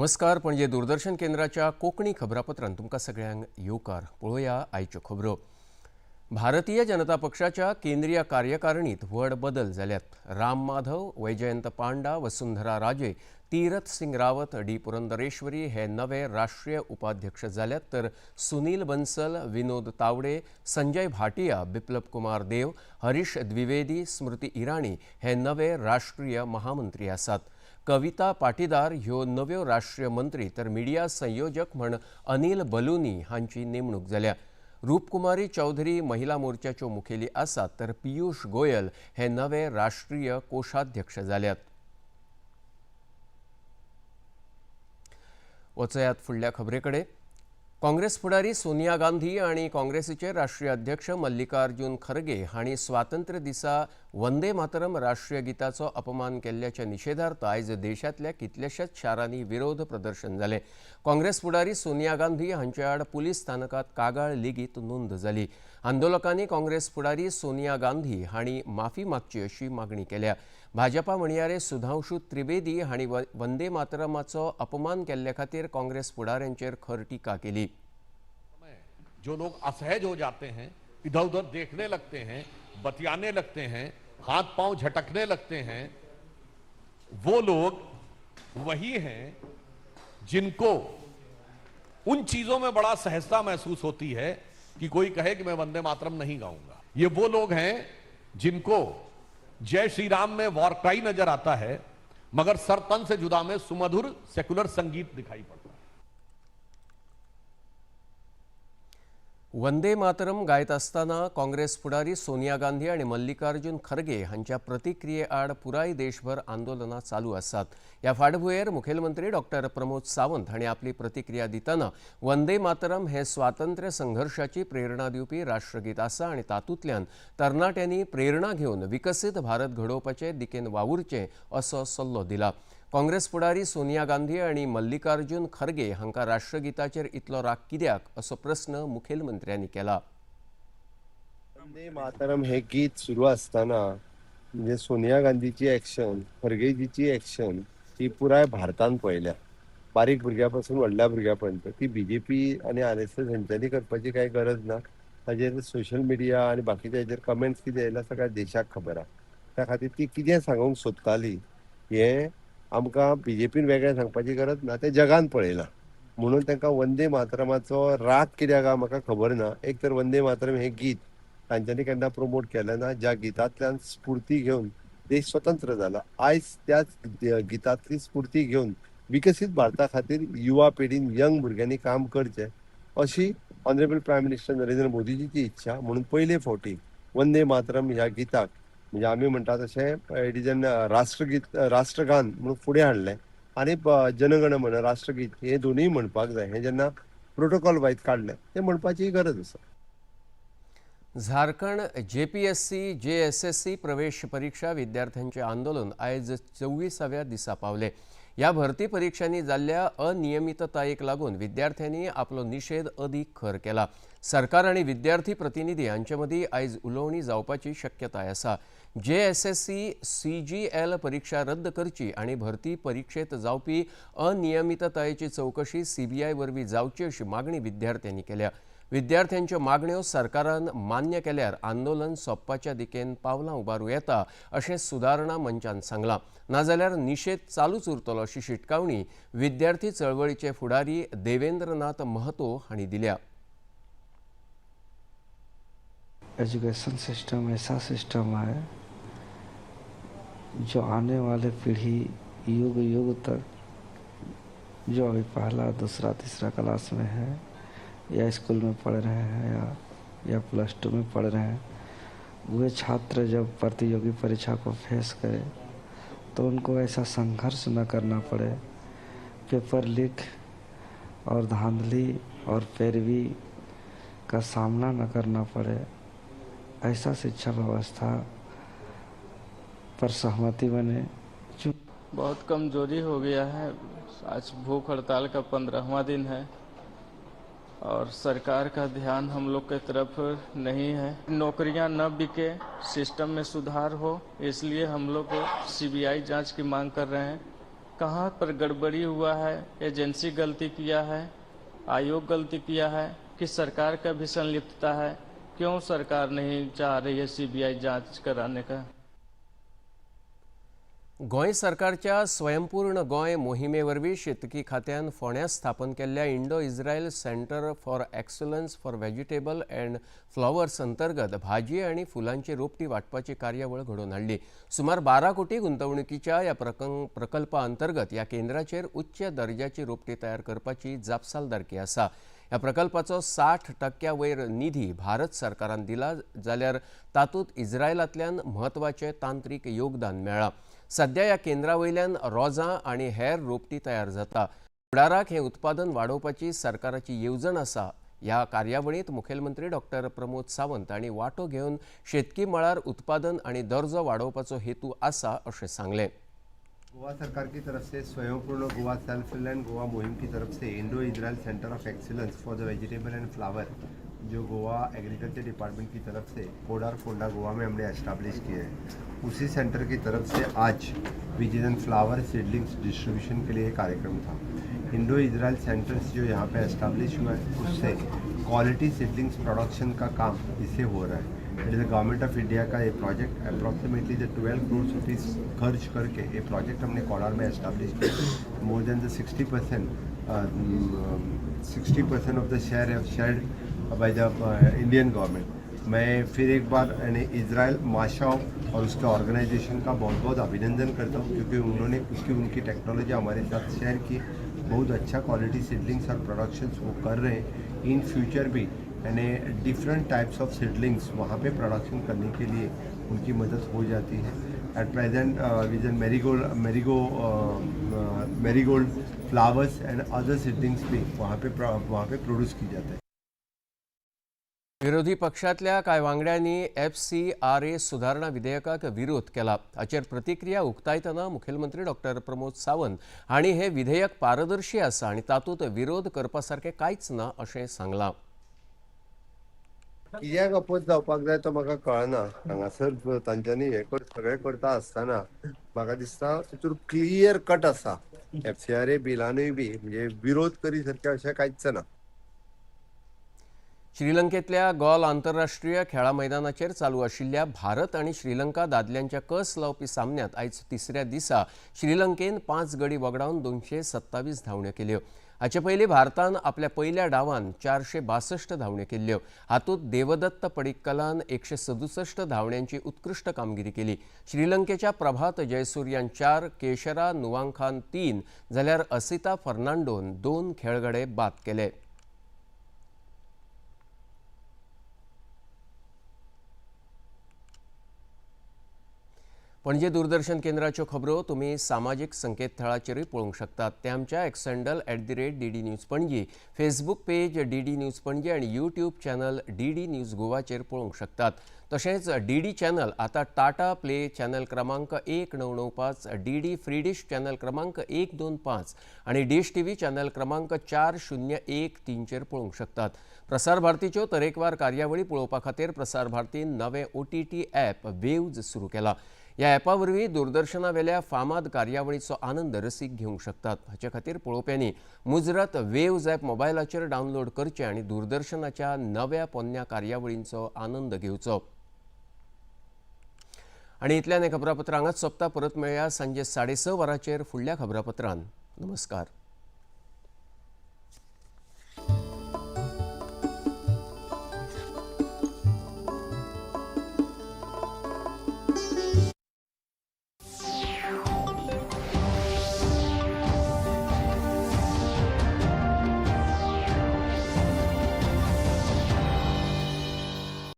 नमस्कार, पणजे दूरदर्शन केंद्राच्या कोंकणी खबरापत्रांत तुमकां सगळ्यांक येवकार. पळोवया आयच्यो खबरो. भारतीय जनता पक्षाच्या केंद्रीय कार्यकारिणीत व्हड बदल जाल्यात. राम माधव, वैजयंत पांडा, वसुंधरा राजे, तीरथ सिंग रावत, डी पुरंदरेश्वरी हे नवे राष्ट्रीय उपाध्यक्ष जाल्यात, तर सुनील बन्सल, विनोद तावडे, संजय भाटिया, बिप्लब कुमार देव, हरीश द्विवेदी, स्मृती इराणी हे नवे राष्ट्रीय महामंत्री आसात. कविता पाटीदार ह्यो नव्यो राष्ट्रीय मंत्री, तर मिडिया संयोजक म्हण अनिल बलुनी हांची नेमणूक जाल्या. रूपकुमारी चौधरी महिला मोर्चाच्यो मुखेली आसात, तर पियूष गोयल हे नवे राष्ट्रीय कोषाध्यक्ष जाल्यात. वचयात फुडल्या खबरे कडेन. काँग्रेस फुडारी सोनिया गांधी आनी काँग्रेसीचे राष्ट्रीय अध्यक्ष मल्लिकार्जुन खरगे हांणी स्वातंत्र्य दिसा वंदे मातरम राष्ट्रीय गिताचो अपमान केल्ल्याच्या निशेधार्थ आयज देशांतल्या कितल्याशाच शारांनी विरोध प्रदर्शन जालें. काँग्रेस फुडारी सोनिया गांधी हांचे आड पुलीस स्थानकांत कागाळ लेगीत नोंद जाली. आंदोलकांनी काँग्रेस फुडारी सोनिया गांधी हांणी माफी मागची अशी मागणी केल्या. भाजपा म्हणयारे सुधांशु त्रिवेदी हांणी वंदे मातरमाचो अपमान केल्ले खातीर काँग्रेस फुडाऱ्यांचेर खर टिका केली. जो लोग असहज हो जाते हैं, इधर उधर देखने लगते हैं, बतियाने लगते हैं, हाथ पांव झटकने लगते हैं, वो लोग वही हैं जिनको उन चीजों में बड़ा सहजता महसूस होती है कि कोई कहे कि मैं वंदे मातरम नहीं गाऊंगा। ये वो लोग हैं जिनको जय श्री राम में वॉर क्राई नजर आता है, मगर सर तन से जुदा में सुमधुर सेकुलर संगीत दिखाई पड़ता है. वंदे मातरम गायत आसतना काँग्रेस फुडारी सोनिया गांधी आनी मल्लिकार्जुन खरगे हांच्या प्रतिक्रिये आड पुराय देशभर आंदोलनां चालू आसात. ह्या फाटभुंयेर मुखेलमंत्री डॉक्टर प्रमोद सावंत हांणी आपली प्रतिक्रिया दितना वंदे मातरम हे स्वातंत्र्य संघर्शाची प्रेरणा दिवपी राष्ट्रगीत आसा आनी तातूंतल्यान तरणाट्यांनी प्रेरणा घेवन विकसीत भारत घडोवपाचे दिकेन वावुरचें असो सल्लो दिला. काँग्रेस फुडारी सोनिया गांधी आनी मल्लिकार्जुन खरगे हांकां राष्ट्रगीताचेर इतलो राग कित्याक असो प्रस्न मुखेलमंत्र्यांनी केला. वंदे मातरम हे गीत सुरू आसतना म्हणजे सोनिया गांधीची एक्शन, खरगेजीची एक्शन ही पुराय भारतान पळयल्या. बारीक भुरग्या पासून व्हडल्या भुरग्या पर्यंत ती बीजेपी आनी आरएसएस हेंच्यांनी करपाची कांय गरज ना. ताजेर सोशल मिडिया आनी बाकीच्या हेजेर कमेंट्स कितें आयल्या सगळ्या देशाक खबर आसा. त्या खातीर ती कितें सांगूंक सोदताली हें आमकां बीजेपीन वेगळें सांगपाची गरज ना, तें जगान पळयलां. म्हणून तांकां वंदे मातरमाचो राग कित्याक काय म्हाका खबर ना. एक तर वंदे मातरम हें गीत तांच्यांनी केन्ना प्रमोट केलें ना, ज्या गितांतल्यान स्फूर्ती घेवन देश स्वतंत्र जाला. आयज त्याच गितांतली स्फूर्ती घेवन विकसीत भारता खातीर युवा पिढीन, यंग भुरग्यांनी काम करचें अशी ऑनरेबल प्रायम मिनिस्टर नरेंद्र मोदीजीची इच्छा. म्हणून पयले फावटी वंदे मातरम ह्या गिताक म्हणजे आमी म्हणटा तशें it is an राष्ट्रगीत, राष्ट्रगान म्हणून फुडें हाडलें आनी जनगण मन राष्ट्रगीत हे दोनूय म्हणपाक जाय हें जेन्ना प्रोटोकॉल वायज काडलें तें म्हणपाची गरज आसा. झारखंड जेपीएससी जेएसएससी प्रवेश परीक्षा विद्यार्थ्यांचे आंदोलन आयज 24व्या दिसा पावले. ह्या भरती परीक्षांनी जाल्ल्या अनियमिततायेक लागून विद्यार्थ्यांनी आपलो निशेध अदीक खर केला. सरकार आनी विद्यार्थी प्रतिनिधी हांचे मदीं आयज उलोवणी जावपाची शक्यताय आसा. जेएसएससी सीजीएल परीक्षा रद्द करची आनी भरती परीक्षेत जावपी अनियमिततायेची चवकशी सीबीआय वरवीं जावची अशी मागणी विद्यार्थ्यांनी केल्या. विद्यार्थ्यांच्यो मागण्यो सरकारान मान्य केल्यार आंदोलन सोंपपाच्या दिकेन पावलां उबारूं येता अशें सुदारणा मंचान सांगलां. नाजाल्यार निशेध चालूच उरतलो अशी शिटकावणी विद्यार्थी चळवळीचे फुडारी देवेंद्रनाथ महतो हांणी दिल्या. एजुकेशन सिस्टम ऐसा सिस्टम है जो आने वाले पीढ़ी युग युग तक, जो अभी पहला दूसरा तीसरा क्लास में है या स्कूल में पढ़ रहे हैं या प्लस 2 में पढ़ रहे हैं, वे छात्र जब प्रतियोगी परीक्षा को फेस करे तो उनको ऐसा संघर्ष न करना पड़े। पेपर लीक और धांधली और पैरवी का सामना न करना पड़े, ऐसा शिक्षा व्यवस्था पर सहमति बने। बहुत कमजोरी हो गया है। आज भूख हड़ताल का 15वां दिन है और सरकार का ध्यान हम लोग के तरफ नहीं है। नौकरियां न बिके, सिस्टम में सुधार हो, इसलिए हम लोग सीबीआई जांच की मांग कर रहे हैं। कहाँ पर गड़बड़ी हुआ है? एजेंसी गलती किया है, आयोग गलती किया है, कि सरकार का भी संलिप्तता है? क्यों सरकार नहीं चाह रही है सीबीआई जांच कराने का? गोंय सरकारच्या स्वयंपूर्ण गोंय मोहिमे वरवीं शेतकी खात्यान फोंड्यां स्थापन केल्ल्या Indo Israel centre for excellence for vegetable and flowers अंतर्गत भाजी आनी फुलांची रोपटी वांटपाची कार्यावळ घडोवन हाडली. सुमार 12 कोटी गुंतवणुकीच्या ह्या प्रकल्पा अंतर्गत ह्या केंद्राचेर उच्च दर्जाची रोपटी तयार करपाची जापसालदारकी आसा. ह्या प्रकल्पाचो 60% वयर निधी भारत सरकारान दिला जाल्यार तातूंत इस्रायलांतल्यान म्हत्वाचें तांत्रीक योगदान मेळ्ळां. सध्या ह्या केंद्रा वयल्यान रोजां आनी हेर रोपटी तयार जाता. फुडाराक हें उत्पादन वाडोवपाची सरकाराची येवजण आसा. ह्या कार्यावळींत मुखेलमंत्री डॉक्टर प्रमोद सावंत हांणी वांटो घेवन शेतकी मळार उत्पादन आनी दर्जो वाडोवपाचो हेतू आसा अशें सांगलें. गोवा सरकार की तरफ से स्वयंपूर्ण गोवा सेल्फ रिलायंट गोवा मुहिम की तरफ से Indo Israel centre of excellence for the vegetable and flower जो गोवा एग्रीकल्चर डिपार्टमेंट की तरफ से कोडार फोंडा गोवा में हमने एस्टाब्लिश किया है, उसी सेंटर की तरफ से आज which and flower seedlings distribution K लिए कार्यक्रम था. इंडो इजराइल सेंटर्स जो यहाँ पे एस्टाब्लिश हुआ है, उससे क्वालिटी सीडलिंग्स प्रोडक्शन का काम इससे हो रहा है. It is government of India का ये project approximately the 12 crore rupees खर्च करके ये प्रोजेक्ट हमने कोडार में एस्टाब्लिश किया. More than the 60% of the share have shared by the Indian government. मैं फिर एक बार यानी इसराइल माशाओ और उसके ऑर्गेनाइजेशन का बहुत बहुत अभिनंदन करता हूँ, क्योंकि उन्होंने उसकी उनकी टेक्नोलॉजी हमारे साथ शेयर की. बहुत अच्छा क्वालिटी सीडलिंग्स और प्रोडक्शंस वो कर रहे हैं. इन फ्यूचर भी यानी डिफरेंट टाइप्स ऑफ सीडलिंग्स वहाँ पे प्रोडक्शन करने के लिए उनकी मदद हो जाती है. At present vision marigold flowers and other seedlings भी वहाँ पे प्रोड्यूस की जाते हैं. विरोधी पक्षांतल्या कांय वांगड्यांनी एफसीआरए सुदारणा विधेयकाक विरोध केला. हाचेर प्रतिक्रिया उक्तायतना मुखेलमंत्री डॉक्टर प्रमोद सावंत हांणी हें विधेयक पारदर्शी आसा आनी तातूंत विरोध करपा सारकें कांयच ना अशें सांगलां. कित्याक अपोज जावपाक जाय तो म्हाका कळना. हांगासर तांच्यांनी हें सगळें करता आसतना म्हाका दिसता तितून क्लियर कट आसा. एफसीआरए बिलानूय बी म्हणजे विरोध करी सारकें अशें कांयच ना. श्रीलंकेतल्या गॉल आंतरराष्ट्रीय खेळा मैदानाचेर चालू आशिल्ल्या भारत आनी श्रीलंका दादल्यांच्या कस लावपी सामन्यांत आयज तिसऱ्या दिसा श्रीलंकेन 5 गडी वगडावन 227 धांवड्यो केल्यो. हाचे पयलीं भारतान आपल्या पयल्या डावान 462 धांवड्यो केल्ल्यो. हातूंत देवदत्त पडिक्कलान 167 धांवड्यांची उत्कृश्ट कामगिरी केली. श्रीलंकेच्या प्रभात जयसूर्यान 4, केशरा नुवांखान 3 जाल्यार असिता फर्नांडोन 2 खेळगडे बाद केले. पणजे दूरदर्शन केंद्राच्यो खबरो तुमी सामाजीक संकेतथळाचेरूय पळोवंक शकतात. ते आमच्या X handle @DD News Panaji, Facebook page DD News Panaji आनी यूट्यूब चॅनल डीडी न्यूज गोवाचेर पळोवंक शकतात. तशेंच डीडी चॅनल आतां टाटा प्ले चॅनल क्रमांक 1995, डीडी फ्री डिश चॅनल क्रमांक 125 आनी डिश टीव्ही चॅनल क्रमांक 4013चेर पळोवंक शकतात. प्रसार भारतीच्यो तरेकवार कार्यावळी पळोवपा खातीर प्रसार भारतीन नवें OTT app waves सुरू केला. ह्या ॲपा वरवीं दूरदर्शनावेल्या फामाद कार्यावळीचो आनंद रसीक घेवंक शकतात. हाचे खातीर पळोवप्यांनी मुजरत वेव्ज ॲप मोबायलाचेर डावनलोड करचें आनी दूरदर्शनाच्या नव्या पोन्न्या कार्यावळींचो आनंद घेवचो. आनी इतल्यान हें खबरापत्र हांगाच सोंपता. परत मेळया सांजे 6:30 वरांचेर फुडल्या खबरापत्रान. नमस्कार.